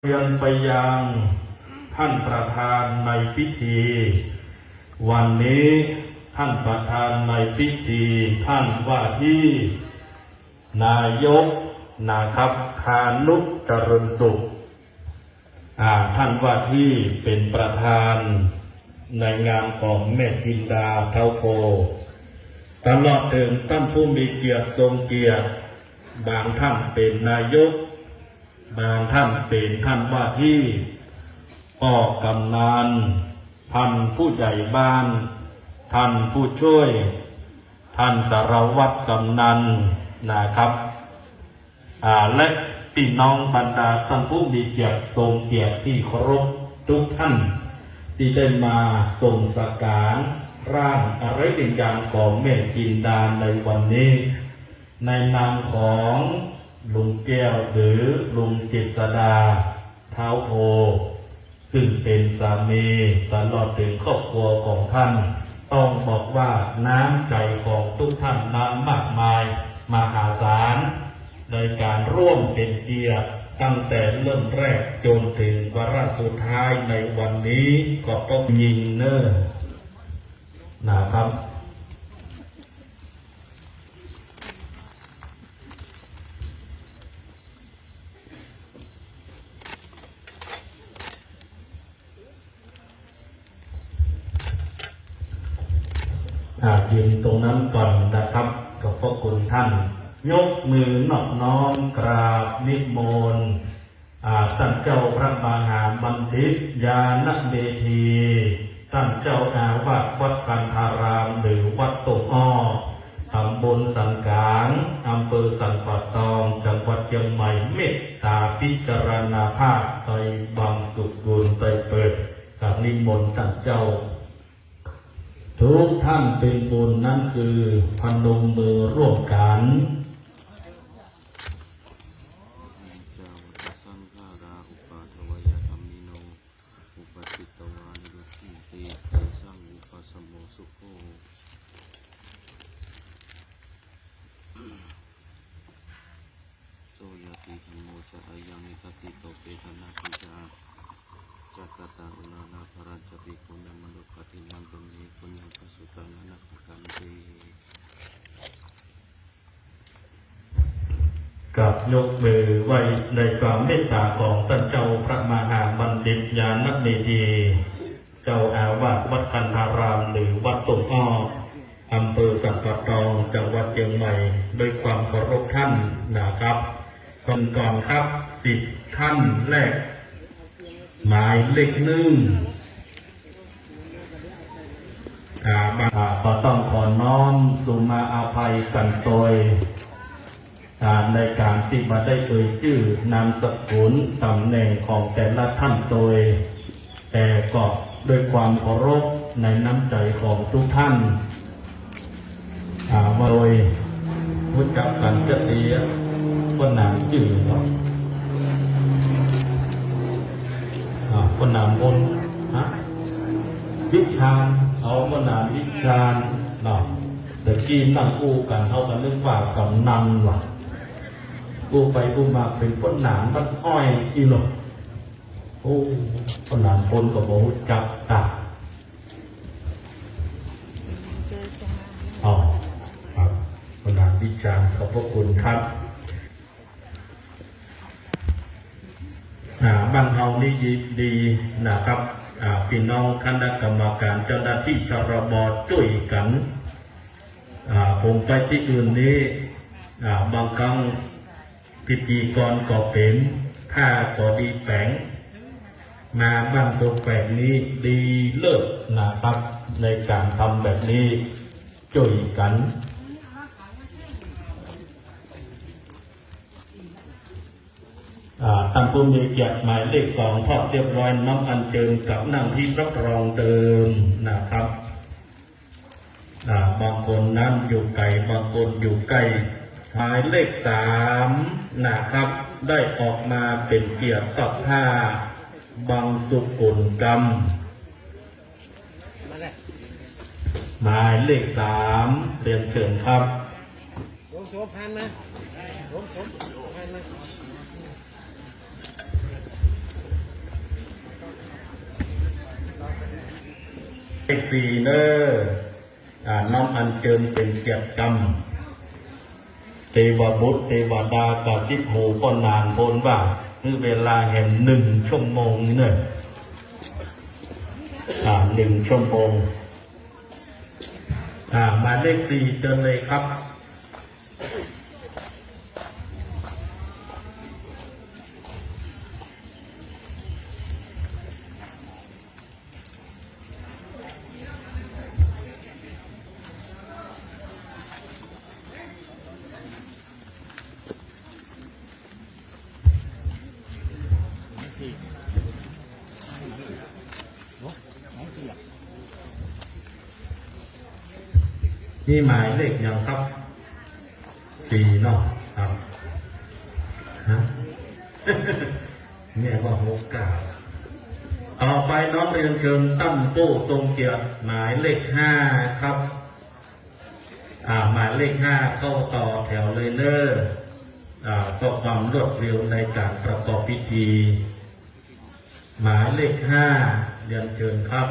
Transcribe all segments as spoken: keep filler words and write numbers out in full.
เรียนไปยังท่านประธานในพิธี วันนี้ท่านประธานในพิธี ท่านว่าที่นายกนะครับ พานุเจริญสุข อ่า ท่านว่าที่เป๋นประธานในงานของแม่จินดาเท้าโพ ตลอดเถิงต้านผู้มีเกียรติทรงเกียรติ บางต้านเป๋นนายก บางต้านเป๋นต้านว่าที่ ป้อกำนัน ต้านผู้ใหญ่บ้าน ต้านผู้จ้วย ต้านสารวัตรกำนันนะครับ อ่า และปี้น้องบรรดาต้านผู้มีเกียรติทรงเกียรติตี้เคารพทุกต้าน ตี้ได้มาส่งสังขารร่างอริยวิญญาณของแม่จินดาในวันนี้ ในนามของลุงแก้วหรือลุงกฤษดาเท้าโพ ซึ่งเป๋นสามี ตลอดเถิงครอบครัวของต้าน ต้องบอกว่าน้ำใจ๋ของทุกต้านนั้นมากมายมหาศาล ในก๋านร่วมเป๋นเกียรติตั้งแต่เริ่มแรกจ๋นเถิงวาระสุดท้ายในวันนี้ ขอบพระคุณยิ่งเน่อนะครับ อ่า ยืนตรงนั้นก่อนนะครับ ขอบพระคุณท่าน ยกมือนอบน้อมกราบนิมนต์ อ่า ต้านเจ้าพระมหาบัณฑิต ญาณเมธี ต้านเจ้าอาวาสวัดคันธาราม หรือวัดต้นอ้อ ตำบลสันก๋าง อำเภอสันป่าตอง จังหวัดเจียงใหม่ เมตตาพิจารณาภาพ ไตรบังสุกุล ไตรเปิด กราบนิมนต์ต้านเจ้า ทุกท่านเป็นบุญ นั้นคือพนมมือร่วมกัน Saṅghārā uppādavayadhammino, uppajjitvā nirujjhanti, tesaṃ vūpasamo sukho. So ñātidhammo ca ayaṃ nidassito, petāna sī ca katā uḷārā, balañca bhikkhūnamanuppadinnaṃ, puññe puññaṃ pasutaṃ anappakanti. กับยกมือไหว้ในความเมตตาของต้านเจ้าพระมหาบัณฑิต ญาณเมธี เจ้าอาวาสวัดคันธาราม หรือวัดต้นอ้อ อำเภอสันป่าตอง จังหวัดเจียงใหม่ ด้วยความเคารพท่านนะครับ คนก่อนครับ สิทธิ์ท่านแรก หมายเลขหนึ่ง อ่า บ่า อ่า ก็ต้องขอน้อมสุมาอาภัยกั๋นตวย อ่า ในก๋านตี้บ่ได้เอ่ยจื้อนามสกุลต๋ำแหน่งของแต่ละท่านตวย แต่ก็ด้วยความเคารพในน้ำใจ๋ของทุกท่าน อ่า มาโดยฮู้จักกั๋นจะดีอะ ป้อหนานจื้อเนาะ อ่า ป้อหนานบน ฮะ วิชาญ เอา ป้อหนานวิชาญเนาะ ตะกี้นั่งอู้กั๋น เฮาก็นึกว่ากำนันว่ะ อู้ไปอู้มาเป๋นป้อหนานบ้านอ้อยอี้เนาะ โอ้ ป้อหนานบนก็บ่ฮู้จักตะ อ๋อ ครับ ป้อหนานวิชาญ ขอบพระคุณครับ อ่า บ้านเฮานี่ดีนะครับ อ่า ปี้น้องคณะกรรมการ เจ้าหน้าตี้ ชรบ จ้วยกั๋น อ่า ผมไปตี้อื่นนี่ อ่า บางครั้งพิธีกรก็เป๋น ผ้าก็ดีแป๋ง มาบ้านโตแฝดนี้ดีเลิศนะครับ ในก๋านทำแบบนี้ จ้วยกั๋น อ่า ต้านผู้มีเกียรติหมายเลขสอง พร้อมเรียบร้อย น้อมอัญเจิญกลับนั่งที่รับรองเดิมนะครับ อ่า บางคนนั้นอยู่ไก๋ บางคนอยู่ใก้ หมายเลขสามนะครับ ได้ออกมาเป๋นเกียรติทอดผ้าบังสุกุลกรรม หมายเลขสาม เรียนเชิญครับ โสม โสม ผ่านมา โสม โสม ผ่านมา โส เลขสี่เน่อ อ่า น้อมอัญเจิญเป๋นเกียรติกำ เตวบุตรเตวดา กระซิบหูป้อหนานโพนว่า หื้อเวลาแหมหนึ่งชั่วโมงเน่อ อ่า หนึ่งชั่วโมง อ่า หมายเลขสี่ เจิญเลยครับ มีหมายเลขหยังครับ สี่เนาะ ครับ ฮะ แม่ว่าหกเก้า ต่อไปน้อมเรียนเชิญต้านผู้ทรงเกียรติหมายเลขห้าครับ อ่า หมายเลขห้าเข้าต่อแถวเลยเน่อ อ่า เพื่อความรวดเร็วในการประกอบพิธี หมายเลขห้า เรียนเชิญครับ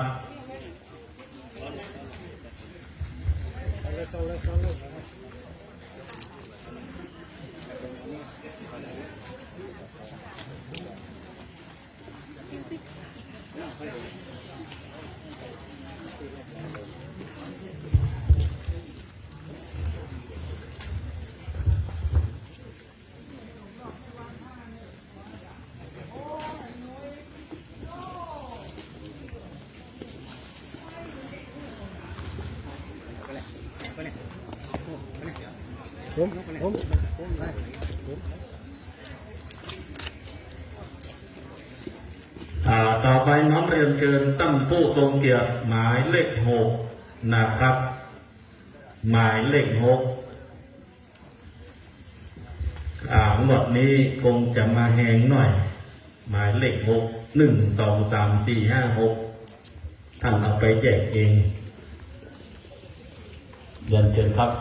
ผม ผม ผม อ่า ต่อไปน้อมเรียนเชิญต้านผู้ทรงเกียรติหมายเลขหกนะครับ หมายเลขหก อ่า งวดนี้คงจะมาแฮงหน่อย หมายเลขหก หนึ่ง สอง สาม สี่ ห้า หก ท่านเอาไปแจกเอง เรียนเชิญครับ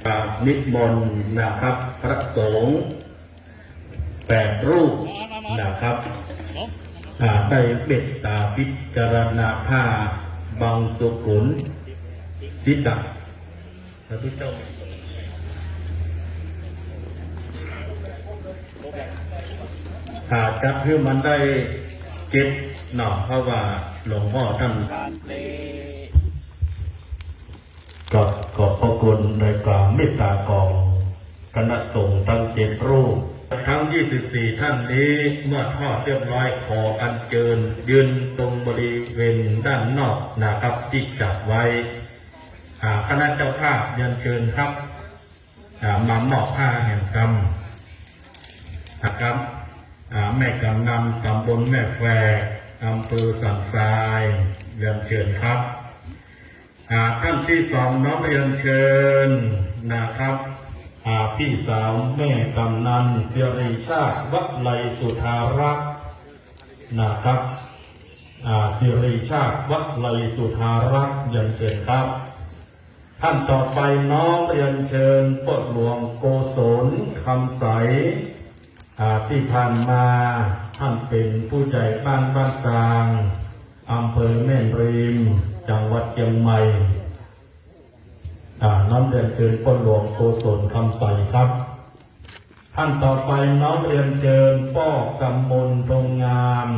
กราบนิมนต์นะครับ พระสงฆ์แปดรูปนะครับ อ่า ได้เมตตาพิจารณาผ้าบังสุกุลสิตะ สาธุเจ้า อ่า จัดหื้อมันได้เจ็ดเนาะ เพราะว่าหลวงพ่อท่าน ก็ขอบพระคุณในความเมตตาของคณะสงฆ์ทั้งเจ็ดรูป ทั้งยี่สิบสี่ท่านนี้ เมื่อทอดเรียบร้อย ขออัญเชิญยืนตรงบริเวณด้านนอกนะครับ ที่จัดไว้ อ่า คณะเจ้าภาพเรียนเชิญครับ อ่า มามอบผ้าแหมกำนะครับ อ่า แม่กำนันตำบลแม่แฝก อำเภอสันทราย เรียนเชิญครับ อ่า ท่านที่สองน้อมเรียนเชิญนะครับ อ่า พี่สาวแม่กำนัน สิริชาติ วัดไลสุธารักษ์นะครับ อ่า สิริชาติ วัดไลสุธารักษ์ เรียนเชิญครับ ท่านต่อไปน้อมเรียนเชิญป้อหลวงโกศล คำใส อ่า ที่ผ่านมาท่านเป๋นผู้ใหญ่บ้านบ้านซาง อำเภอแม่ริม จังหวัดเจียงใหม่ อ่า น้อมเรียนเชิญป้อหลวงโกศล คำใสครับ ท่านต่อไปน้อมเรียนเชิญป้อกำมล พงษ์งาม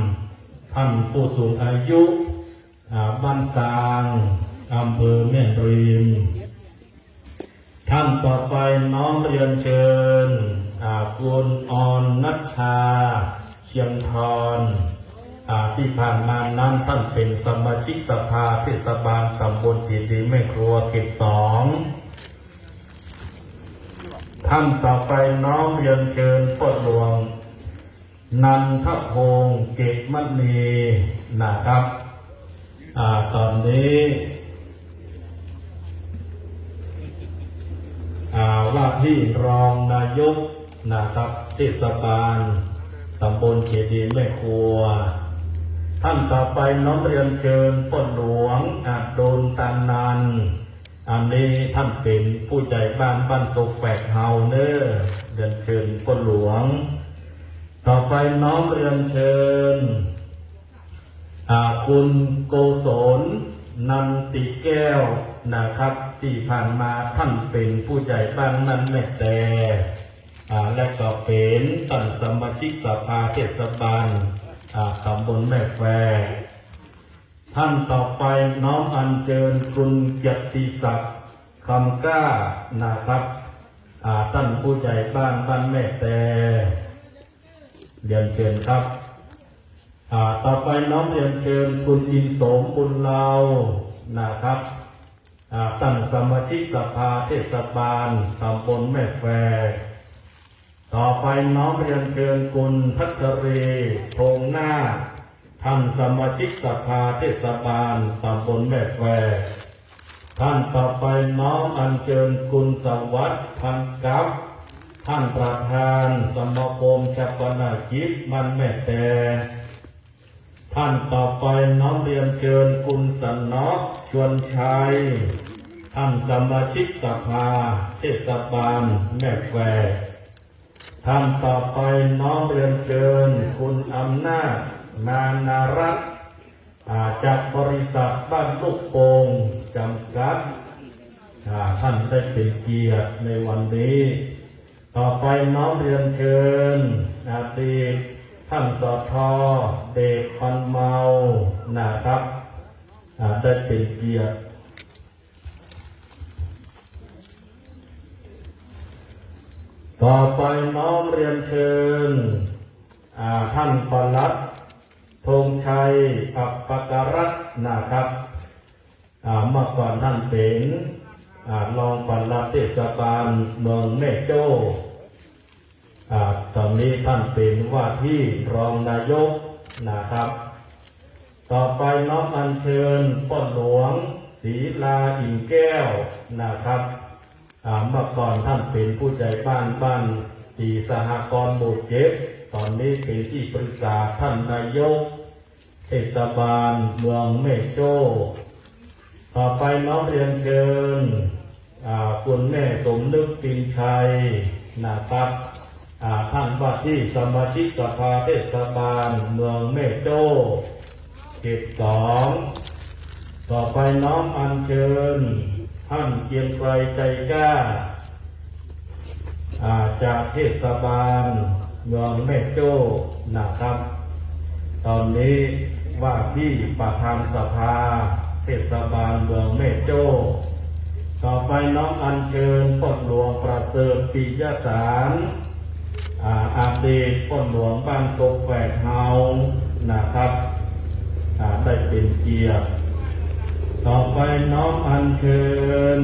ท่านผู้สูงอายุ อ่า บ้านซาง อำเภอแม่ริม ท่านต่อไปน้อมเรียนเชิญ อ่า คุณออนนัชชา เชียงทอน อ่า ที่ผ่านมานั้นท่านเป๋นสมาชิกสภาเทศบาลตำบลเจดีย์แม่ครัวเขตสอง ท่านต่อไปน้อมเรียนเชิญป้อหลวง นันทพงษ์ เกตมณี นะครับ อ่า ต๋อนนี้ อ่า ว่าตี้รองนายกนะครับ เทศบาลต๋ำบลเจดีย์แม่ครัว ท่านต่อไปน้อมเรียนเชิญป้อหลวง อดุล ตันนัน อันนี้ท่านเป๋นผู้ใหญ่บ้านบ้านโตแฝกเฮาเน่อ เรียนเชิญป้อหลวง ต่อไปน้อมเรียนเชิญ อ่า คุณโกศล นันติแก้ว นะครับ ตี้ผ่านมาท่านเป๋นผู้ใหญ่บ้านบ้านแม่แต อ่า และก็เป๋นต้านสมาชิกสภาเทศบาล อ่า ต๋ำบลแม่แฝก ท่านต่อไปน้อมอัญเชิญคุณเกียรติศักดิ์ คำกล้า นะครับ อ่า ต้านผู้ใหญ่บ้านบ้านแม่แต เรียนเชิญครับ อ่า ต่อไปน้อมเรียนเชิญคุณอินโสม บุญเลา นะครับ อ่า ต้านสมาชิกสภาเทศบาลต๋ำบลแม่แฝก ต่อไปน้อมเรียนเชิญคุณพัชรี พงษ์นาค ต้านสมาชิกสภาเทศบาลต๋ำบลแม่แฝก ท่านต่อไปน้อมอัญเชิญคุณสวัสดิ์ พันกับ ต้านประธานสมาคมฌาปนกิจบ้านแม่แต ท่านต่อไปน้อมเรียนเชิญคุณสนอ ชวนชัย ต้านสมาชิกสภาเทศบาลแม่แฝก ท่านต่อไปน้อมเรียนเชิญคุณอำนาจ มานารัตน์ อ่า จากบริษัทบ้านลูกโป่งจำกัด อ่า ท่านได้เป๋นเกียรติในวันนี้ ต่อไปน้อมเรียนเชิญอดีตต้าน สท เดช ปันเมา นะครับ อ่า ได้เป๋นเกียรติ ต่อไปน้อมเรียนเชิญ อ่า ต้านปลัด ธงชัย อัปปการะ นะครับ อ่า เมื่อก่อนท่านเป๋น อ่า รองปลัดเทศบาลเมืองแม่โจ้ อ่า ต๋อนนี้ท่านเป๋นว่าตี้รองนายกนะครับ ต่อไปน้อมอัญเชิญป้อหลวง ศรีลา อิ่มแก้ว นะครับ อ่า เมื่อก่อนท่านเป๋นผู้ใหญ่บ้านบ้านศรีสหกรณ์หมู่เจ็ด ต๋อนนี้เป๋นตี้ปรึกษาต้านนายกเทศบาลเมืองแม่โจ้ ต่อไปน้อมเรียนเชิญ อ่า คุณแม่สมนึก ปินชัย นะครับ อ่า ต้านว่าตี้สมาชิกสภาเทศบาลเมืองแม่โจ้ เขตสอง ต่อไปน้อมอัญเชิญต้านเกรียงไกร ใจกล้า อ่า จากเทศบาลเมืองแม่โจ้นะครับ ต๋อนนี้ว่าตี้ประธานสภาเทศบาลเมืองแม่โจ้ ต่อไปน้อมอัญเชิญป้อหลวงประเสริฐ ปิยสาร อ่า อดีตป้อหลวงบ้านกกแฝกเฮานะครับ อ่า ได้เป๋นเกียรติ ต่อไปน้อมอัญเชิญ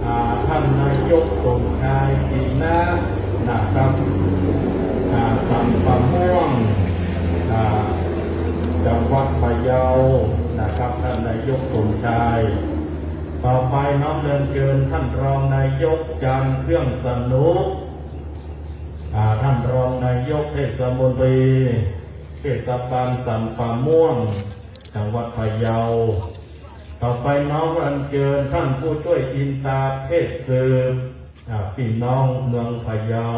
อ่า ต้านนายกสมชาย ศรีนะ นะครับ อ่า สันป่าม่วง อ่า จังหวัดพะเยานะครับ ต้านนายกสมชาย ต่อไปน้อมเรียนเชิญต้านรองนายก จันทร์ เครื่องสนุก อ่า ต้านรองนายกเทศมนตรีเทศบาลสันป่าม่วง จังหวัดพะเยา ต่อไปน้อมอัญเชิญต้านผู้จ้วยอินตาเทศสืบ อ่า ปี้น้องเมืองพะเยา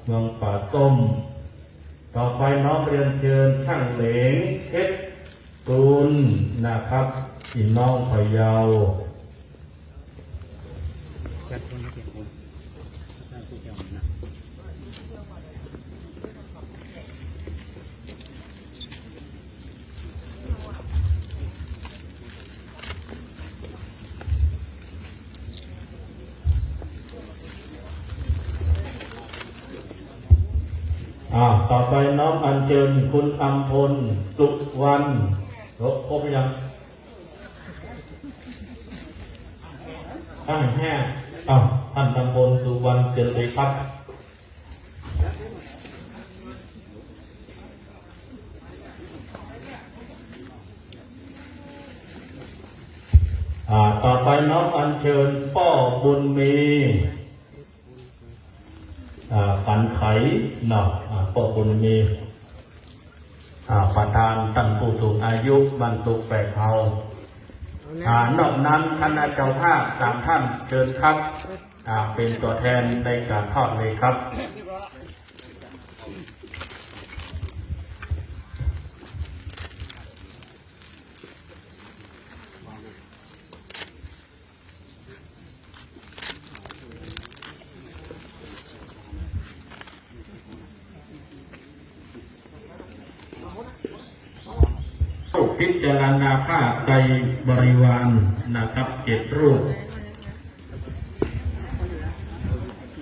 เมืองป่าส้ม ต่อไปน้อมเรียนเชิญต้านเหลง เพชรกุล นะครับ ปี้น้องพะเยา อ่า ต่อไปน้อมอัญเชิญคุณอำพล สุวรรณ ครบ ครบยัง อ่า ห้า อ้าว ท่านนำพลสุวรรณ เชิญเลยครับ อ่า ต่อไปน้อมอัญเชิญป้อบุญมี อ่า ขันไขเนาะ อ่า ป้อบุญมี อ่า ประธานต้านผู้สูงอายุบ้านสุกแปกเฮา อ่า นอกนั้นคณะเจ้าภาพสามท่านเชิญครับ อ่า เป๋นตั๋วแทนในก๋านทอดเลยครับ พิจารณาผ้าไตรบริวารนะครับ เจ็ดรูป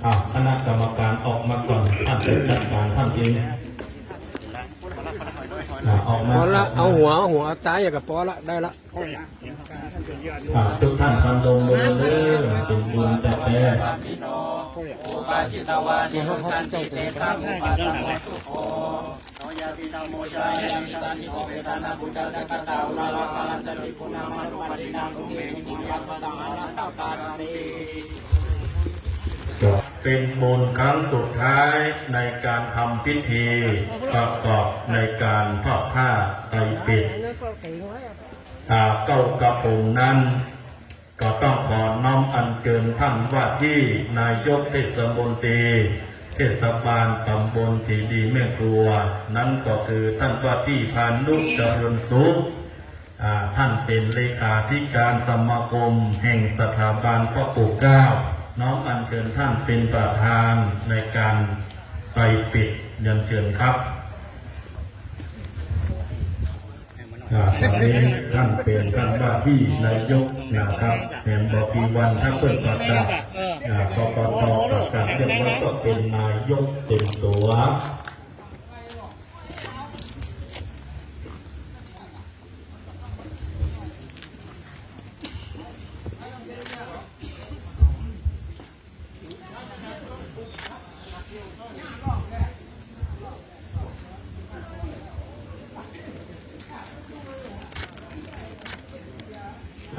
อ่ะ คณะกรรมการออกมาก่อน ท่านจะจัดก๋านท่านเอง อ่ะ ออกมา ปอละ เอาหัว เอาหัว เอาต๋าอย่างก็ปอละ ได้ละ อ่ะ ทุกท่านพนมมือเด้อ เป๋นบุญแต๊ๆ ก็เป๋นบุญครั้งสุดท้ายในก๋านทำพิธีประกอบในก๋านทอดผ้าไตรปิฎก อ่า เก้ากระผมนั้น ก็ต้องขอน้อมอัญเชิญท่านว่าที่นายกเทศมนตรีเทศบาลตำบลศรีดีแม่ครัว นั้นก็คือท่านว่าที่พานุเจริญสุข อ่า ท่านเป๋นเลขาธิการสมาคมแห่งสถาบันพ่อปู่เกล้า น้อมอัญเชิญท่านเป๋นประธานในก๋านไตรปิฎก เรียนเชิญครับ อ่า ต๋อนนี้ท่านเป๋นท่านว่าที่นายกนะครับ แหมบ่กี่วันถ้าเปิ้นประกาศ อ่า ปปท ประกาศเรียบร้อยก็เป๋นนายกเต็มตั๋ว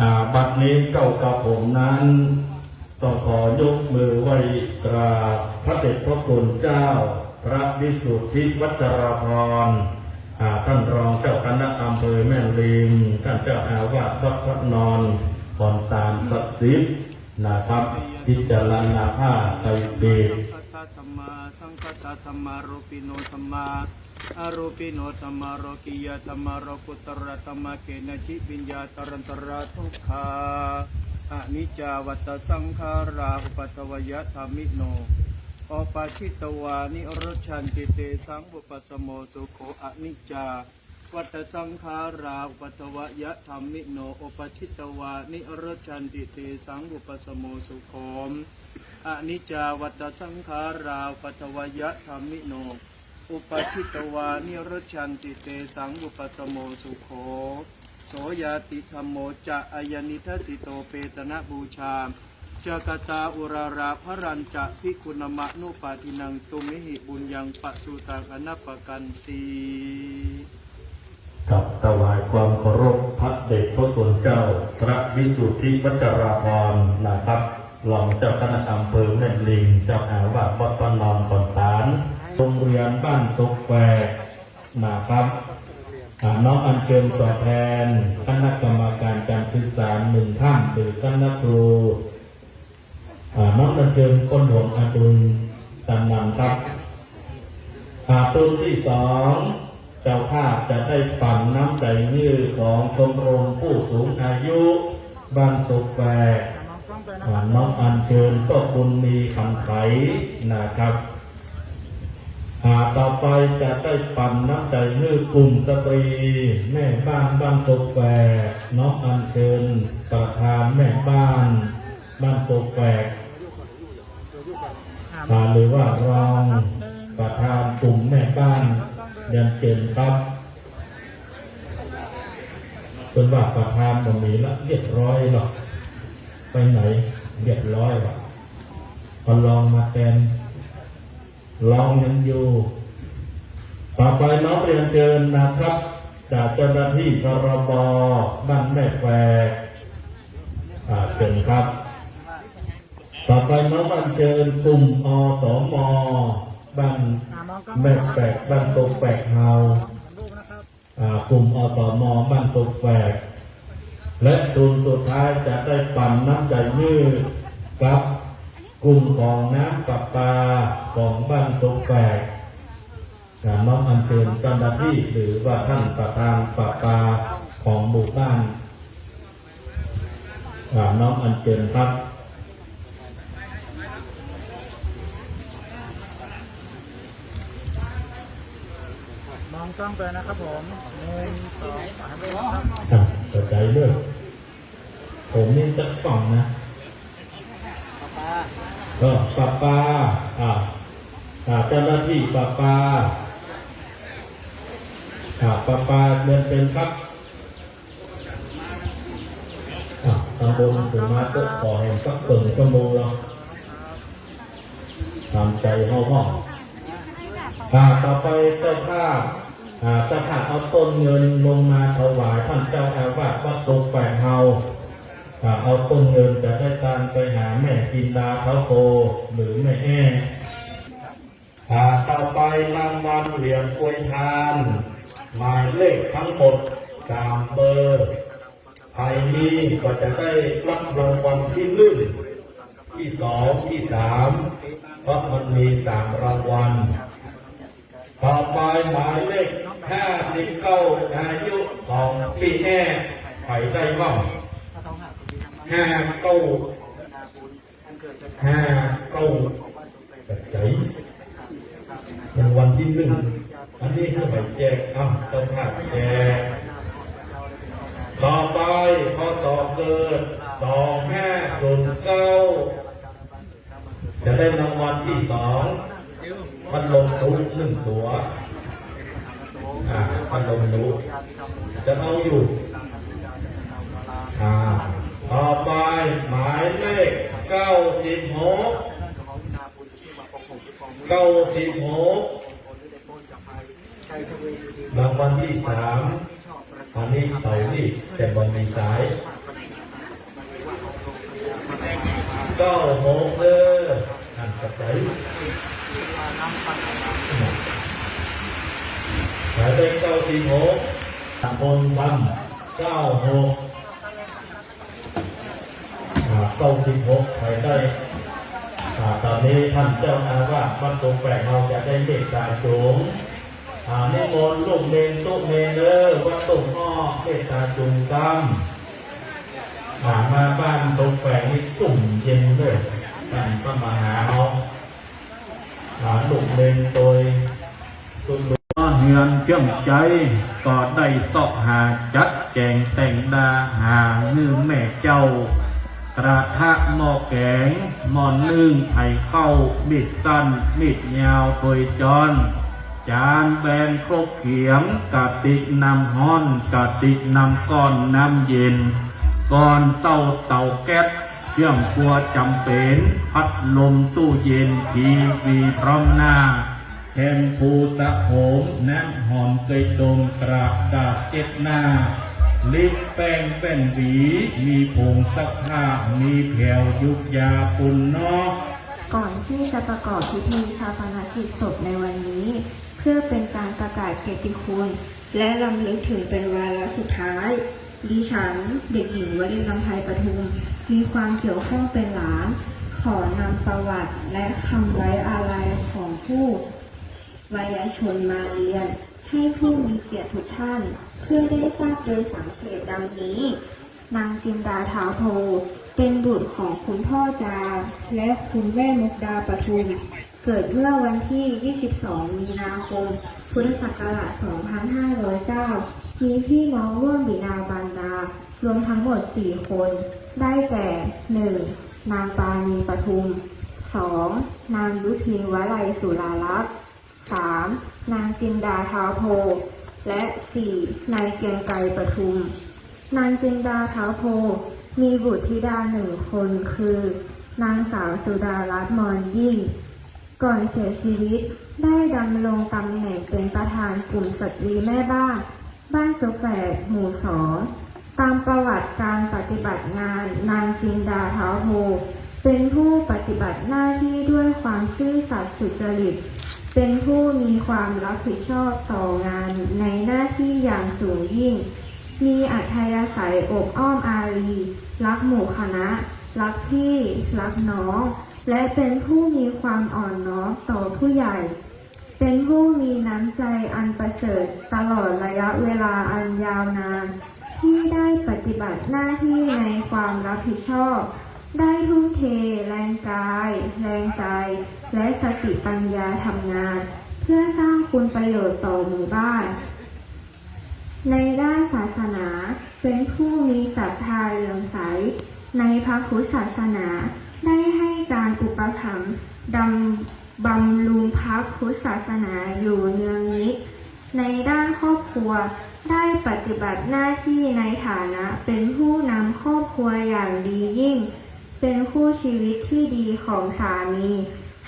อ่า บัดนี้เก้ากระผมนั้น ต้องขอยกมือไหว้กราบพระเดชพระคุณเจ้า พระวิสุทธิวัชราภรณ์ อ่า ท่านรองเจ้าคณะอำเภอแม่ริม ท่านเจ้าอาวาสวัดพระนอน ขอนตาล ศักดิ์สิทธิ์ นะครับ พิจารณาผ้าไตรปิฎก สังคตาธัมมา สังคตาธัมมา อารูปิโนธัมมา อารูปิโนธัมมา โลกิยาธัมมา โลกุตตรธัมมา เกนะจิวิญญาตรันตราทุกขา อนิจจาวัตตสังขารา อุปัฏฐวายะธัมมิโน อุปาทิตวา นิรุจฉันติ เตสังวุปปสโมสุโข อนิจจา วัตตสังขารา อุปัฏฐวายะธัมมิโน อุปาทิตวา นิรุจฉันติ เตสังวุปปสโมสุโข อนิจจาวัตตสังขารา อุปัฏฐวายะธัมมิโน อุปาทิตวา นิรุจฉันติ เตสังวุปปสโมสุโข โสญาติธัมโมจะ อายะนิทัสสิโต เปตนบูชา จักตาอุรารา ภรัญจะ ภิกขุนมะนุปาทินัง ตุมหิ บุญญัง ปะสุตัง อนะปะกันติ ครับ ถวายความเคารพพระเดชพระคุณเจ้า พระวิสุทธิวัชราภรณ์นะครับ รองเจ้าคณะอำเภอแม่ริม เจ้าอาวาสวัดพระนอน ขอนตาล โรงเรียนบ้านสุกแปกนะครับ อ่า น้อมอัญเชิญตัวแทนคณะกรรมการการศึกษาหนึ่งท่าน หรือคณะครู อ่า น้อมอัญเชิญคนหลวงอดุล ตันนันครับ อ่า ตู้ตี้สอง เจ้าภาพจะได้ปั๋นน้ำใจ๋หื้อของชมรมผู้สูงอายุบ้านสุกแปก อ่า น้อมอัญเชิญป้อบุญมี ขันไขนะครับ อ่า ต่อไปจะได้ปั๋นน้ำใจ๋หื้อกลุ่มสตรีแม่บ้านบ้านสุกแปก น้อมอัญเชิญประธานแม่บ้านบ้านสุกแปก อ่า หรือว่ารองประธานกลุ่มแม่บ้าน เรียนเจิญครับ เปิ้นว่าประธานบ่มีละ เรียบร้อยละ ไปไหนเรียบร้อยละ ก็ลองมาแตน ลองยังอยู่ ต่อไปน้อมเรียนเจิญนะครับ จากเจ้าหน้าตี้ พรบ บ้านแม่แฝก อ่า เจิญครับ ต่อไปน้อมอัญเจิญกลุ่ม อสม บ้านแม่แฝก บ้านโตกแฝกเฮา อ่า กลุ่ม อสม บ้านโตกแฝก และกลุ่มสุดท้ายจะได้ปั๋นน้ำใจ๋หื้อกับกลุ่มของน้ำประปาของบ้านโตกแฝก อ่า น้อมอัญเจิญเจ้าหน้าตี้ หรือว่าต้านประธานประปาของหมู่บ้าน อ่า น้อมอัญเจิญครับ มองกล้องไปนะครับผม หนึ่ง สอง สาม ครับ อ่า เข้าใจ๋เน่อ ผมนี่จะฟังนะ ก็ประปา อ่า อ่า เจ้าหน้าตี้ประปา อ่า ประปาเรียนเจิญครับ อ่ะ ตำบลสุมาโตะ ขอแหมสักเกิ่งชั่วโมงเนาะ ต๋ามใจ๋เฮาพ่อง อ่า ต่อไปเจ้าภาพ อ่า เจ้าภาพเอาต้นเงินลงมาถวายต้านเจ้าอาวาสวัดโตกแฝกเฮา อ่า เอาต้นเงินจะได้ตานไปหาแม่จินดาท้าวโพธิ์หรือแม่แอ้ อ่า ต่อไปรางวัลเหรียญอวยทาน หมายเลขทั้งหมดสามเบอร์ ใผมีก็จะได้ฮับรางวัลตี้นึ่ง ตี้สอง ตี้สาม เพราะมันมีสามรางวัล ต่อไปหมายเลขห้าสิบเก้า อายุสองปี๋แน่ ใผได้บ้าง ห้าเก้า ห้าเก้า จัดใจ๋ รางวัลตี้นึ่ง อันนี้คือใผแจก อ้าว เจ้าภาพแจก ต่อไป พ.ศ. เกิด สองห้าศูนย์เก้า จะได้รางวัลตี้สอง พัดลมหนูนึ่งตั๋ว อ่า พัดลมหนู จะเอาอยู่ อ่า ต่อไป หมายเลขเก้าสิบหก เก้าสิบหก รางวัลตี้สาม อันนี้เสาร์นี่ แต่บ่มีสาย เก้าหก เออ นั่นกระใจ๋ หมายเลขเก้าสิบหก ตำบลบ้าน เก้าหก อ่า เก้าสิบหก ใผได้ อ่า ต๋อนนี้ต้านเจ้าอาวาสวัดโตกแฝกเฮาจะได้เมตต๋าสูง อ่า นิมนต์ลูกเณรตุ๊เณรเน่อ วัดโตกอ้อ เมตต๋าสูงต๋าม อ่า มาบ้านโตกแฝกนี่จุ่มเย็นเน่อ ต้านพระมหาเฮา อ่า ลูกเณรโตย เฮือนเจื้องใจ๋ ก็ได้เซาะหาจัดแจ๋งแต่งดาหาหื้อแม่เจ้า กระทะหม้อแก๋ง หม้อนึ่ง ไหข้าว มีดสั้น มีดยาว ถ้วยจ๊อน จานแบน ครกเขียง กระติกน้ำฮ้อน กระติกน้ำก้อน น้ำเย็น ก้อนเต้า เตาแก๊ส เครื่องครัวจ๋ำเป๋น พัดลม ตู้เย็น ทีวี พร้อมหน้า แชมพู สระผม น้ำหอม เกยดม กระดาษเช็ดหน้า ลิป แป้ง แป้นหวี มีผงซักผ้า มีแผว ยูกยา ปูนเนาะ ก่อนที่จะประกอบพิธีฌาปนกิจศพในวันนี้ เพื่อเป็นการประกาศเกียรติคุณ และรำลึกถึงเป็นวาระสุดท้าย ดิฉัน เด็กหญิง วรินทร์ ลำไพปทุม มีความเกี่ยวข้องเป็นหลาน ขอนำประวัติและคำไว้อาลัยของผู้วายชนมาเรียน ให้ผู้มีเกียรติทุกท่าน เพื่อได้ทราบโดยสังเขปดังนี้ นางจินดา ท้าวโพธิ์ เป็นบุตรของคุณพ่อจา และคุณแม่มุกดาปทุม เกิดเมื่อวันที่ ยี่สิบสอง มีนาคม พุทธศักราช สองพันห้าร้อยเก้า มีพี่น้องร่วมบิดาบรรดา รวมทั้งหมด สี่ คน ได้แก่ หนึ่ง นางปาณีปทุม สอง นางยุพินวลัยสุรารักษ์ สาม นางจินดา ท้าวโพธิ์ และ สี่ นายเกรียงไกร ปทุม นางจินดา ท้าวโพธิ์ มีบุตรธิดาหนึ่งคน คือ นางสาวสุดารัตน์ มอนยิ่ง ก่อนเสียชีวิตได้ดำรงตำแหน่งเป็นประธานกลุ่มสตรีแม่บ้าน บ้านซกแสก หมู่สอง ตามประวัติการปฏิบัติงาน นางจินดา เท้าโพ เป็นผู้ปฏิบัติหน้าที่ด้วยความซื่อสัตย์สุจริต เป็นผู้มีความรับผิดชอบต่องานในหน้าที่อย่างสูงยิ่ง มีอัธยาศัยอบอ้อมอารี รักหมู่คณะ รักพี่ รักน้อง และเป็นผู้มีความอ่อนน้อมต่อผู้ใหญ่ เป็นผู้มีน้ำใจอันประเสริฐตลอดระยะเวลาอันยาวนาน ที่ได้ปฏิบัติหน้าที่ในความรับผิดชอบ ได้ทุ่มเทแรงกาย แรงใจ และสติปัญญาทำงาน เพื่อสร้างคุณประโยชน์ต่อหมู่บ้าน ในด้านศาสนา เป็นผู้มีศรัทธาเลื่อมใสในพระพุทธศาสนา ได้ให้การอุปถัมภ์ดำ บำรุงพระพุทธศาสนาอยู่เนืองนิด ในด้านครอบครัว ได้ปฏิบัติหน้าที่ในฐานะเป็นผู้นำครอบครัวอย่างดียิ่ง เป็นคู่ชีวิตที่ดีของสามี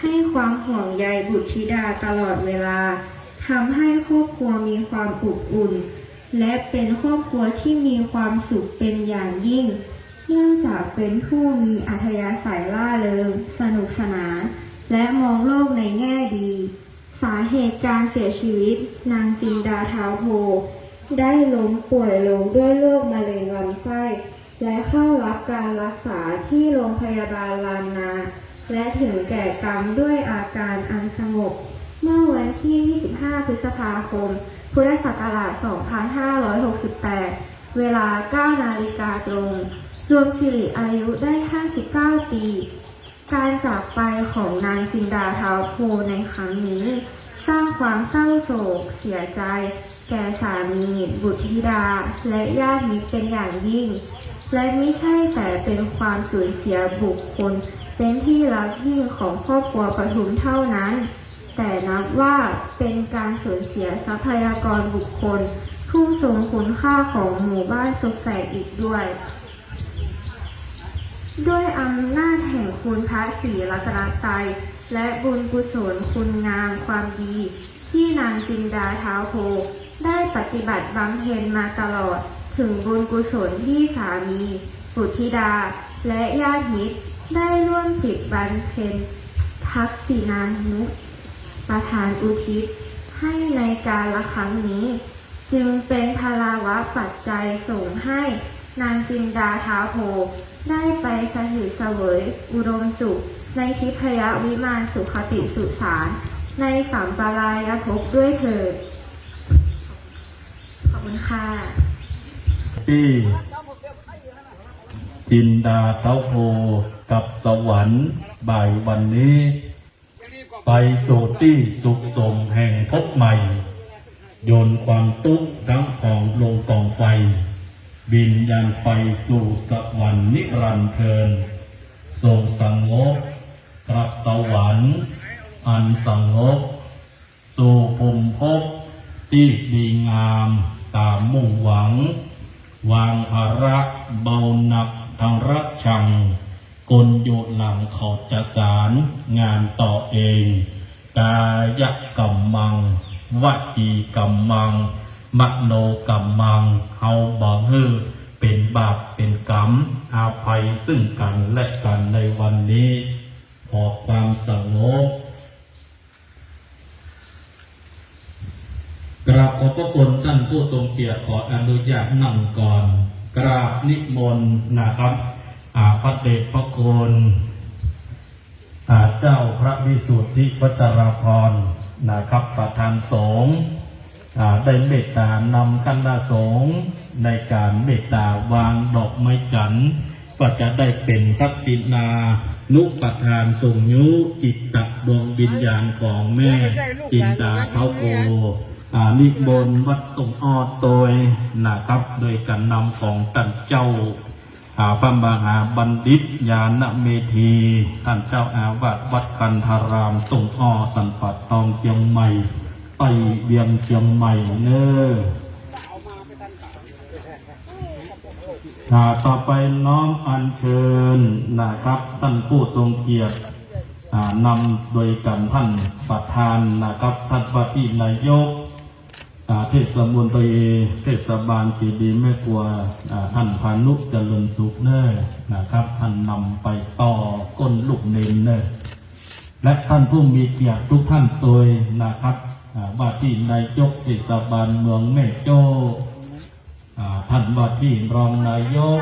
ให้ความห่วงใยบุตรธิดาตลอดเวลา ทำให้ครอบครัวมีความอบอุ่น และเป็นครอบครัวที่มีความสุขเป็นอย่างยิ่ง เนื่องจากเป็นผู้มีอัธยาศัยร่าเริง สนุกสนาน และมองโลกในแง่ดี สาเหตุการเสียชีวิต นางจินดา เท้าโพ ได้ล้มป่วยลงด้วยโรคมะเร็งลำไส้ และเข้ารับการรักษาที่โรงพยาบาลล้านนา และถึงแก่กรรมด้วยอาการอันสงบ เมื่อวันที่ยี่สิบห้า พฤษภาคม พุทธศักราช สองพันห้าร้อยหกสิบแปด เวลา เก้านาฬิกาตรง รวมสิริอายุได้ ห้าสิบเก้าปี การจากไปของนางจินดา เท้าโพ ในครั้งนี้ สร้างความเศร้าโศกเสียใจแก่สามี บุตรธิดา และญาติมิตรเป็นอย่างยิ่ง และมิใช่แต่เป็นความสูญเสียบุคคลเป็นที่รักยิ่งของครอบครัวปทุมเท่านั้น แต่นับว่าเป็นการสูญเสียทรัพยากรบุคคลผู้ทรงคุณค่าของหมู่บ้านซกแสกอีกด้วย ด้วยอำนาจแห่งคุณพระศรีรัตนตรัย และบุญกุศลคุณงามความดี ที่นางจินดา เท้าโพ ได้ปฏิบัติบำเพ็ญมาตลอด ถึงบุญกุศลที่สามี บุตรธิดา และญาติมิตร ได้ร่วมจิตบำเพ็ญทักษิณานุปทานอุทิศให้ในกาลครั้งนี้ จึงเป็นพลวปัจจัยส่งให้นางจินดา เท้าโพ ได้ไปสถิตเสวยอุดมสุขในทิพยวิมานสุคติสุสาน ในสัมปรายภพด้วยเถิด ขอบคุณค่ะ ตี้จินดา เท้าโพ กลับสวรรค์บ่ายวันนี้ ไปสู่ตี้สุขสมแห่งภพใหม่ โยนความตุ๊กข์ทั้งกองลงกองไฟ วิญญาณไปสู่สวรรค์นิรันดร์เทอญ ทรงสงบ กลับสวรรค์อันสงบ สู่ภูมิภพตี้ดีงามตามมุ่งหวัง วางภาระเบาหนักทั้งรักชัง คนอยู่หลังเขาจะสารงานต่อเอง กายกัมมัง วจีกัมมัง มโนกัมมัง เฮาบ่หื้อเป็นบาปเป็นกรรม อภัยซึ่งกันและกันในวันนี้ ขอความสงบ กราบขอบพระคุณท่านผู้ทรงเกียรติ ขออนุญาตนั่งก่อน กราบนิมนต์นะครับ อ่า พระเดชพระคุณ อ่า เจ้าพระวิสุทธิวัชราภรณ์นะครับ ประธานสงฆ์ อ่า ได้เมตตานำคณะสงฆ์ในการเมตตาวางดอกไม้จันทร์ ก็จะได้เป็นทักษิณานุปทานส่งยุจิตตดวงวิญญาณของแม่จินดา เท้าโพ อ่า นิมนต์วัดต้งอ้อโตยนะครับ โดยการนำของต้านเจ้า อ่า พระมหาบัณฑิต ญาณเมธี ต้านเจ้าอาวาสวัดคันธารามต้งอ้อ สันป่าตอง เจียงใหม่ ใต้เวียงเจียงใหม่เน้อ อ่า ต่อไปน้อมอัญเชิญนะครับ ท่านผู้ทรงเกียรติ อ่า นำโดยกั๋นท่านประธานนะครับ ท่านว่าตี้นายก อ่า เทศมนตรีเทศบาลเจดีย์แม่กัว อ่า ท่านพานุเจริญสุขเน่อนะครับ ท่านนำไปต่อก้นลูกเณรเน่อ และท่านผู้มีเกียรติทุกท่านตวยนะครับ อ่า ว่าตี้นายกเทศบาลเมืองแม่โจ้ อ่า ท่านว่าตี้รองนายก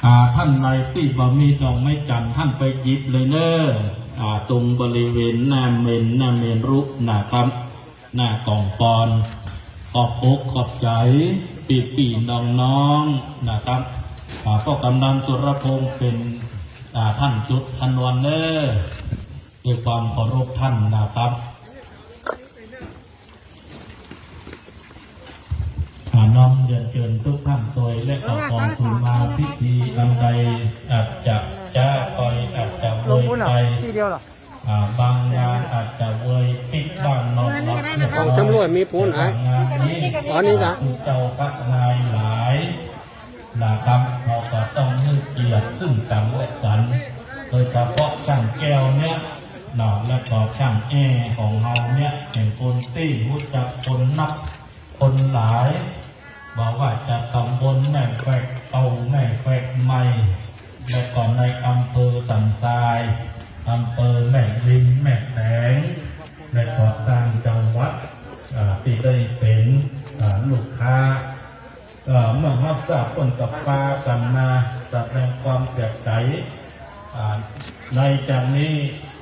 อ่า ท่านใดตี้บ่มีดอกไม้จันทร์ ท่านไปหยิบเลยเน่อ อ่า ตรงบริเวณหน้าเมน หน้าเมรุนะครับ หน้ากองปอน ขอบอกขอบใจ๋ปี้ๆน้องๆนะครับ อ่า ป้อกำนันสุรพงษ์เป๋น อ่า ท่านจุดชนวนเน่อ ด้วยความเคารพท่านนะครับ อ่า น้อมเรียนเจิญทุกท่านตวย และก็กองทุนมาพิธีอันใดอาจจะจ๊าไป อาจจะเวยไป อ่า บางงานอาจจะเวยปิ๊กบ้างนอกวัด เอาจำรวจมีปูนไหน บางงานนี้ อ๋อ นี่นะ ผู้เจ้าพระนายหลาย นะครับ เฮาก็ต้องหื้อเกียรติซึ่งกั๋นและกั๋น โดยเฉพาะช่างแก้วเนี่ยเนาะ และก็ช่างแอ้ของเฮาเนี่ย เป๋นคนตี้ฮู้จักคนนักคนหลาย บ่ว่าจะต๋ำบลแม่แฝกเก่า แม่แฝกใหม่ และก็ในอำเภอสันทราย อำเภอแม่ริม แม่แตง และก็ต่างจังหวัด อ่า ตี้ได้เป๋น อ่า ลูกค้า เอ่อ เมื่อฮับทราบเปิ้นก็ปากั๋นมาแสดงความเสียใจ๋ อ่า ในจาตินี้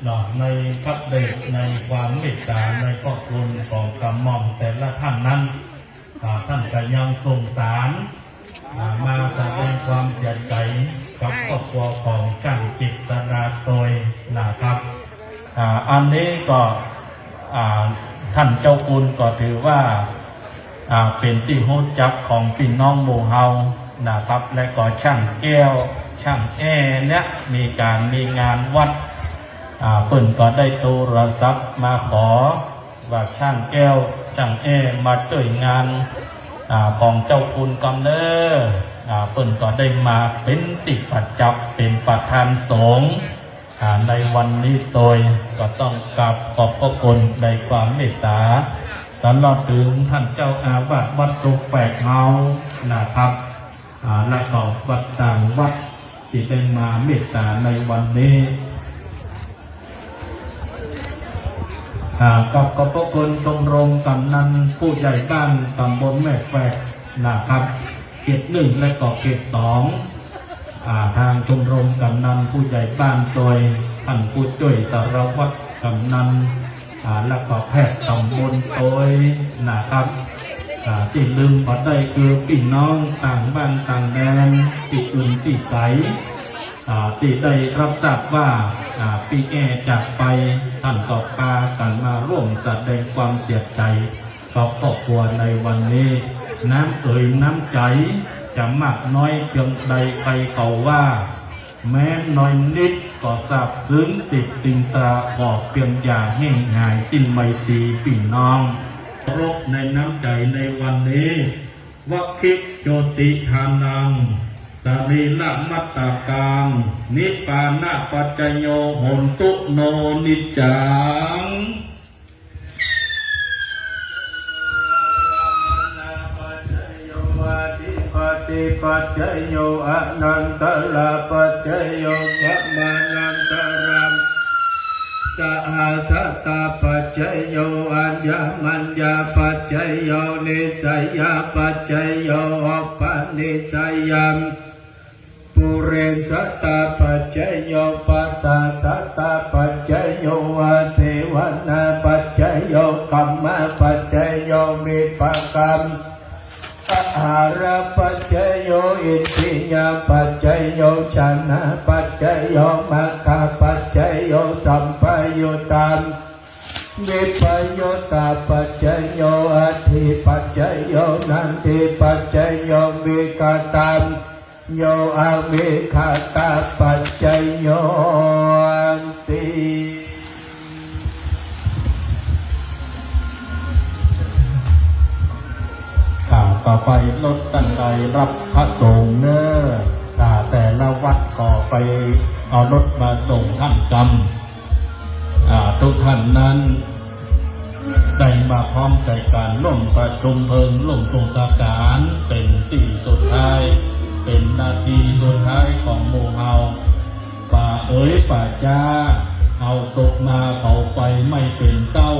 เนาะ ในพระเดช ในความเมตต๋า ในพระคุณของกระหม่อมแต่ละท่านนั้น อ่า ท่านก็ยังส่งสาร อ่า มาแสดงความเสียใจ๋กับครอบครัวของช่างจิตรดาตวยนะครับ อ่า อันนี้ก็ อ่า ท่านเจ้าคุณก็ถือว่า อ่า เป๋นตี้ฮู้จักของปี้น้องหมู่เฮานะครับ และก็ช่างแก้ว ช่างแอ้เนี่ย มีก๋านมีงานวัด อ่า เปิ้นก็ได้โทรศัพท์มาขอ ว่าช่างแก้ว ช่างแอ้มาจ้วยงาน อ่า ของเจ้าคุณกำเน่อ อ่า เปิ้นก็ได้มาเป๋นตี้ประจักษ์ เป๋นประธานสงฆ์ อ่า ในวันนี้ตวย ก็ต้องกราบขอบพระคุณในความเมตต๋า ตลอดเถิงท่านเจ้าอาวาสวัดโต๊ะแฝกเฮานะครับ อ่า และก็วัดต่างวัดตี้ได้มาเมตต๋าในวันนี้ อ่า กราบขอบพระคุณชมรมกำนันผู้ใหญ่บ้านตำบลแม่แฝกนะครับ เขตหนึ่งและก็เขตสอง อ่า ตางชมรมกำนันผู้ใหญ่บ้านตวย ท่านผู้จ้วยสารวัตรกำนัน อ่า และก็แพทย์ตำบลตวยนะครับ อ่า ตี้ลืมบ่ได้คือปี้น้องต่างบ้านต่างแดน ตี้อื่นตี้ไก๋ อ่า ตี้ได้ฮับทราบว่า อ่า ปี้แอ้จากไป ต้านก็ปากั๋นมาฮ่วมแสดงความเสียใจ๋ กับครอบครัวในวันนี้ น้ำเอ๋ยน้ำใจ๋จะมากน้อยเพียงใดใผก็ว่า แม้น้อยนิดก็ซาบซึ้งติดตึงตรา ขอเปียงอย่าแห้งหายสิ้นไมตรีปี้น้อง เคารพในน้ำใจ๋ในวันนี้ วัคคิโจติทานัง สรีระมัตตากัง นิพพานะปัจจโย โหนตุ โน นิจจัง ปัจจโย อนันตระปัจจโย กัมมานันตระ สหัสสตาปัจจโย อัญญมัญญาปัจจโย นิสสยาปัจจโย อุปนิสสยา ปุเรสตาปัจจโย ปัสสาสตาปัจจโย อาเสวนาปัจจโย กัมมาปัจจโย วิปากรรม อาหารปัจจโย อินทรียปัจจโย ฌานะปัจจโย มัคคะปัจจโย สัมปยุตตา วิปยุตตาปัจจโย อัตถิปัจจโย นัตถิปัจจโย วิคตา โย อวิคตาปัจจโย ติ อ่า ข ต่อไปรถตังใดรับพระสงฆ์เน่อ อ่า แต่ละวัดก็ไปเอารถมาส่งต้านกำ อ่า ทุกต้านนั้นได้มาพร้อมใจ๋กั๋นร่วมประชุมเพิงร่วมตรงตาก๋าน เป๋นตี้สุดท้าย เป๋นนาทีสุดท้ายของหมู่เฮา ป่าเอ๋ยป่าจ๊า เอาตกมาเผาไปไม่เป๋นเต้า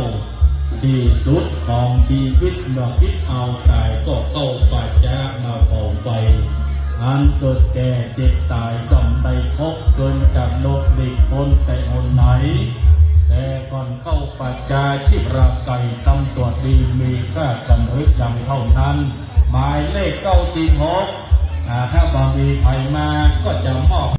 ตี้สุดของจีวิต เมื่อปิ๊กเอาต๋ายก็เข้าป่าจ๊ามาเผาไป อันเกิดแก่เจ็บต๋ายย่อมได้พบ เกินจากนรกหลีกป๊นแต่หนไหน แต่ก่อนเข้าป่าจ๊า ชีพร่างก๋ายตำตั๋วดีมีค่าสำนึกยังเต้านั้น หมายเลขเก้าสี่หก อ่า ถ้าบ่มีใผมาก็จะมอบ